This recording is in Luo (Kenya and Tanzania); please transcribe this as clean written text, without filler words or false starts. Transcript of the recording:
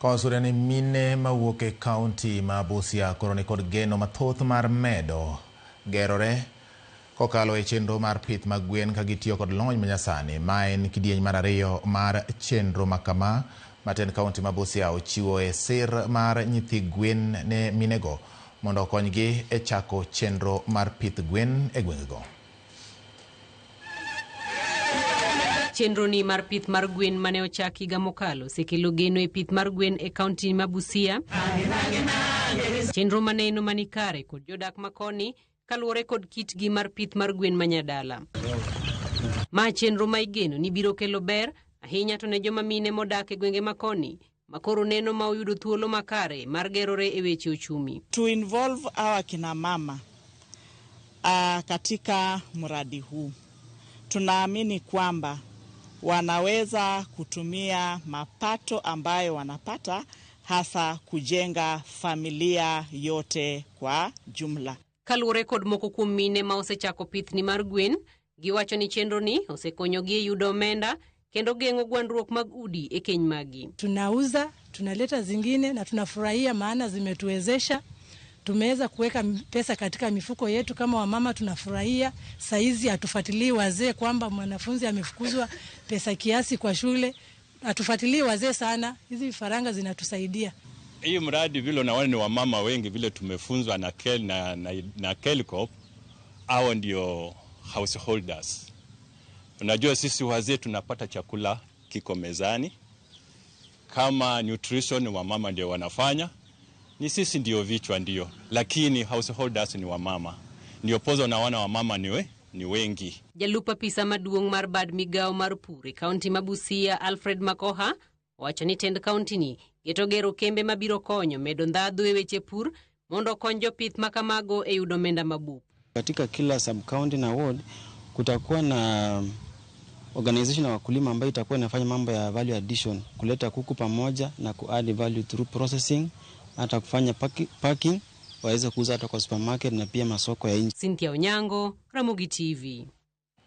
Koa ni mine mawuok e kaunti ma Busia koro nikod geno mathoth mar medo gerore kokalo e chenro mar pith mag gwen ka gitiyo kod lony manyasani. Ma en kidieny mar ariyo mar chenro makama ma tend kaunti ma Busia ochiwo e sir mar nyithi gwen ne minego mondo okonygi e chako chenro mar pith gwen e gwengego. Chenro ni mar pith mar gwen mane ochak higa mokalo osekelo geno e pith mar gwen e kaunti ma Busia. Chenro maneno manikare kod jodak makoni kaluwore kod kitgi mar pith mar gwen manyadala. Ma chenro ma igeno ni biro kelo ber ahinya to ne joma mine modak e gwenge makoni makoro neno ma oyudo thuolo makare mar gerore e weche uchumi. To involve our kina mama katika mradi huu, tunaamini kwamba wanaweza kutumia mapato ambayo wanapata hasa kujenga familia yote kwa jumla. Kaluwore kod moko kuom mine ma osechako pithni mar gwen, giwacho ni chenro ni osekonyogi e yudo omenda kendo geng'o gwandruok mag udi e keny magi. Tunauza, tunaleta zingine na tunafurahia, maana zimetuwezesha. Tumeweza kuweka pesa katika mifuko yetu kama wamama, tunafurahia. Saizi hatufuatilii wazee kwamba mwanafunzi amefukuzwa pesa kiasi kwa shule, hatufuatilii wazee sana. Hizi vifaranga zinatusaidia. Hii mradi vile unaona ni wamama wengi vile tumefunzwa na Kel, na Kelcop, hao ndio householders. Unajua sisi wazee tunapata chakula kiko mezani, kama nutrition wamama ndio wanafanya, ni sisi ndio vichwa ndio, lakini householders ni wamama, ndio pozo naona wamama ni wengi. Jalup apisa maduong' mar bad migawo mar pur e kaunti ma Busia Alfred Makoha owacho ni tend kaunti ni geto gero kembe mabiro konyo medo ndhadhu e weche pur mondo okony jopith makamago e yudo omenda mabup. Katika kila sub county na ward kutakuwa na organization ya wakulima ambayo itakuwa inafanya mambo ya value addition, kuleta kuku pamoja na ku add value through processing, hata kufanya packing waweze kuuza hata kwa supermarket na pia masoko ya nje. Cynthia Onyango, Ramogi TV.